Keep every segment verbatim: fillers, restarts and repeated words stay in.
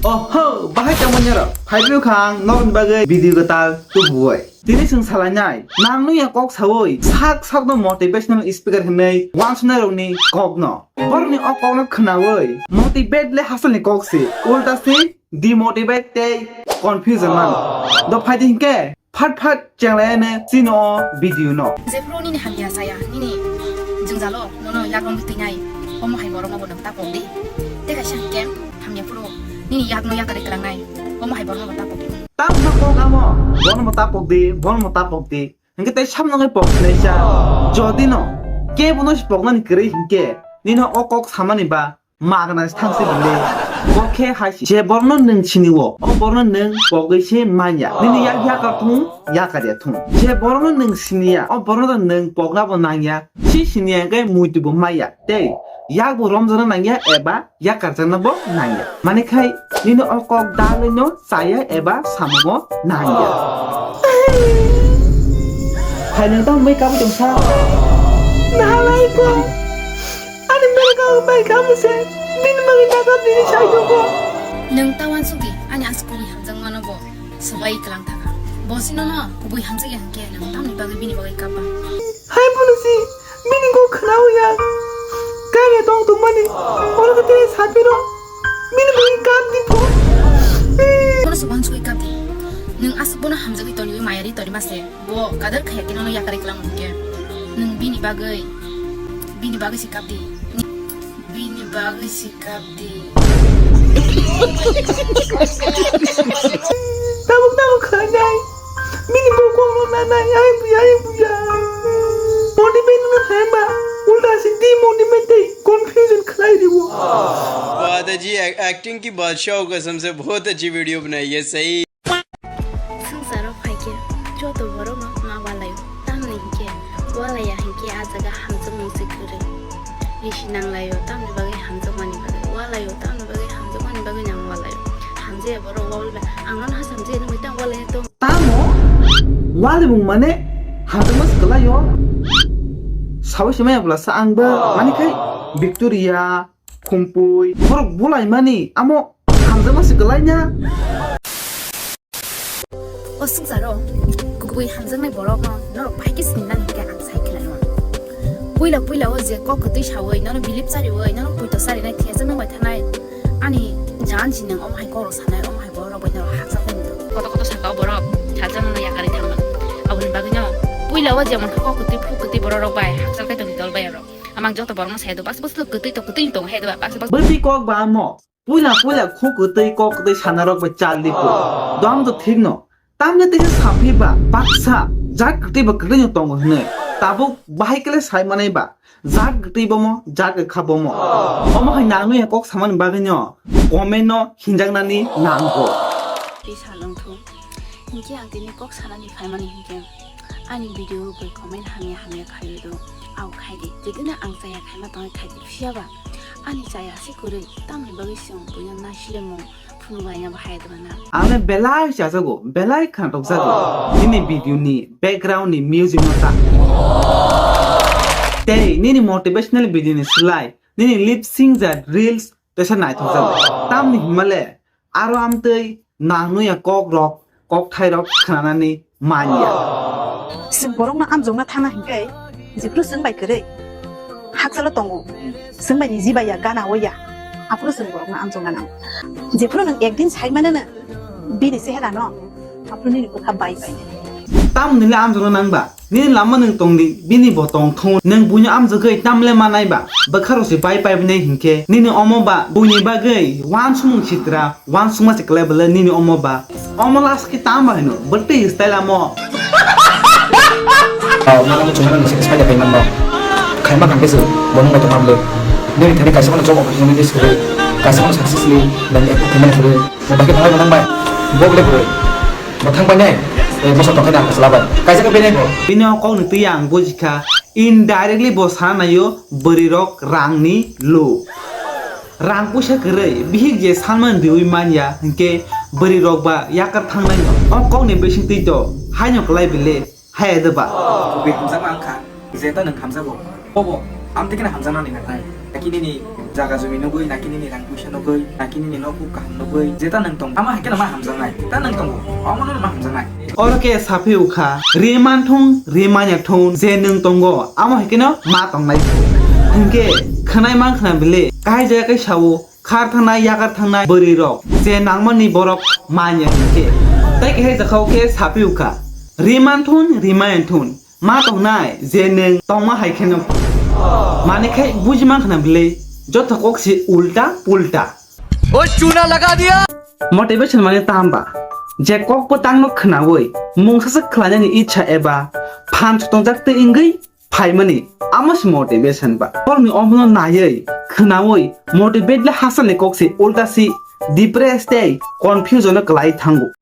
Oho, bahai tongmani rok. Phaibrwkha ang norokni bagwi video kwtal tubuwi. Tini chwng salainai, nangno ya kok sawi, sak sakno motivational speaker hinwi wansuknai rokni kokno. Borokni o kokno khwnawi motivate le hasalni kok se, ulta se demotivate tei confusion mano. Do phaidi hinkhe, phat phat chenglaiane chini o video no. Jephru nini hamya saya, nini jwngjalo nono yakrong twinai, omo hai borokno bo nwng ta pok di. Tei kaisa hwnkhe hamya phuru nini yakno yakarwi kwlangnai, omo hai borokno bo ta pok di. Tamo kok amo, bono mo ta pok di, bono mo ta pok di. Hwnkhe tei samno khe pok sinai sa. Jodi no kebo no si poknani kwrwi hinkhe, nini o kok samani ba magna se thang se bile. Bo khe hai se borno nwng sini o. O borno nwng pogwi se manya. Nini yak yakar thung, yakar ya thung. Je borno nwng sini ya, o borno nwng pokna bo nang ya. Si sini ya khe muitu bo maya. Tei yak bo romjana nang ya eba yakar jana bo nang ya. Mani khai nini o kok dalwi no chaya eba samungo nang ya. Hai nwng tamo mai kabwi tong sa. Nalai ko. Ani belga bai kamo se, bini bagwi naga bini sai tongo. Nwng ta wansuk di, ani aswk kubui hamjakmano bo swbai kwlang thaka. Bo sino no kubui hamjak ya hwnkhe nwng tamni bagwi bini bagwi kapa. Hai phunu si, bini kok khwnawi ya. Kaiya tong tongmani, oro khe tei sapiro, bini bagwi kap di pho. Bono se wansugwi kap di. Nwng aswk bono hamjagwi toniwi mayari tonima se. Bo kadar khaya khe nono yakarwi kwlangma hwnkhe. Nwng bini bagwi, bini bagwi se kap di. Bini bagwi se kap di. Tabuk tabuk khainai. Bini bokong no nanai, ai buya, ai buya. Motivate no khlai ba, ulta se demotivate tei confusion khlai rio. बात है जी, एक्टिंग की बादशाह हो कसम से, बहुत अच्छी वीडियो बनाई है, सही। Swngcharo phaikhe joto borokno ma walaio, tamni hinkhe walaiya hinkhe a jaga hamjakmung se kwrwi. Risi nanglaio, tamni bagwi hamjakmani bagwi walaio, tamni bagwi hamjakmani bagwi nang walaio. Hamjaya borok wal ba, ang nono ha hamjaya nungwi tang walai tong. Tamo walaimung mane hamjakma se kwlaio. Sawi se maya bwlasa ang ba, mani khai Victoria, Khumpui, borok bulaimani amo hamjakma se kwlaina. O swngcharo kubui hamjaknai borokno norok bai khe sini nani hwnkhe ang sai khwlaino. Puila puila o je kok kwtwi sawi, nono bilip chariwi, nono puito charinai, thejaknai bai thanai, ani jaan si nwng omo hai kok rok sanai, omo hai borok rok bai norok hakchak tongwi tongo. Koto koto saka o borok salsa nono yakarwi thangma. Aboni bagwino puila o jemon khe kok kwtwi, phuk kwtwi borok rok bai hakchak tongwi tol bai rok. Amang joto borokno sai do, baksa baksa kwtwi to kwtwi tongo hai do, baksa baksa. Bwtwi kok ba amo. Puila puila khuk kwtwi kok kwtwi sanarok bai chal di phu. Dom to thik no. Tamle tei saphi ba baksa jat kwtwi ba kwtwi no tongo hwnwi. Tabuk bahai kele sai manai ba jat kwtwi bomo jat kwkha bomo. Omo hai nangno ya kok samani bagwi no comment no hinjaknani nango. Tei salwng thu. Hinkhe ang tini kok sanani phaimani hinkhe ani video bai comment hamya hamya khaiwi do. Au khai di. Jedino ang chaya khaima tongwi khai di. Phiya ba ani chaya se kwrwi tamni bagwi chwng buino naisile mung phunuknai abo hai dwna. Ang belai chajago, belai khanatokjago. Nini video ni background ni music no ta. Tei nini motivational video ni slai, nini lip sync ja reels tesa naithokjago. Tamni himale aro amtwi nangno ya kok rok, kok thai rok khnanani manya. Chwng borokno amjokna thangna hinkhe jephru chwng bai kwrwi hakchalo tongo. Chwng bai ni jibai ya, gana o ya. Aphuru chwng borokno amjokna nango. Jephru nwng ekdin sai manano bini chehera no, aphuru nini bwkha bai bai. Tamni le amjokna nangba? Nini lama nwng tongdi, bini bo tong thung. Nwng buino amjagwi tamle manai ba? Bwkha rok se bai pai bini hinkhe. Nini omo ba buini bagwi wansukmung sitra, wansukma se kwlai bwle nini omo ba. Omo last khe tamo hino, bwtwi style amo. Mano chuma nang sik spanya pai nang ba. Khaima khang khe se, bo nang bai tong hamle. Nini thani kaisa mano job opportunity se, kaisa mano success ni, nang ek thani se, bakhe thanglai nang bai. Bo le bwrwi. Bo thang bai nai, eh, bosa tongkhe nang kasla bai. Kaisa khe bini bo. Bini o kok ni twi ang bujikha, indirectly bo sana naio bwrwi rok rang ni lo. Rang puisa kwrwi, bihik je sanmani diwi manya, hinkhe bwrwi rok ba yakar thangnai no. O kok ni bising twi do, haino kwlai bile, hai de ba. Kubui hamjakma wngkha, je to nwng hamjago. Bobo, amtwi kheno hamjaknani nangnai. Kaki nini Jaga jumi nugwi, naki nini rang puisa nugwi, naki nini nokhu kaham nugwi, jeta nwng tong, amo hai kheno ma hamjaknai, ta nwng tongo, omono ma hamjaknai. Oro khe saphi ukha, ri man thung, ri manya thung, je nwng tongo, amo hai kheno ma tongnai. Hinkhe khwnai man khna bile, kahai jaya kai sao, khar thangnai, yakar thangnai bwrwi rok, je nangmani borok manya hinkhe. Tai kahai jakhao khe saphi ukha, ri man thun, ri manya thun. Ma tongnai je nwng tongma hai kheno. Mani khai buji man khna bile, joto kok si ulta pulta. Oi chuna laga diya. Motivation mane tamba. Je kok bo tangno khnawi, mungsa se khlainani ichha eba phan chotong jak te ingwi phaimani, amo se motivation ba. Borokni omono naiwi, khnawi, motivate le hasal ni kok si ulta si depressed tei confusion no kwlai thango.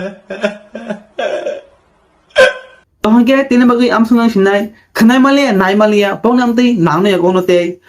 Tohon khe tini bagwi amsong yang sinai, khwnai maliya, nai maliya, bokni amtwi nangno yago no tei.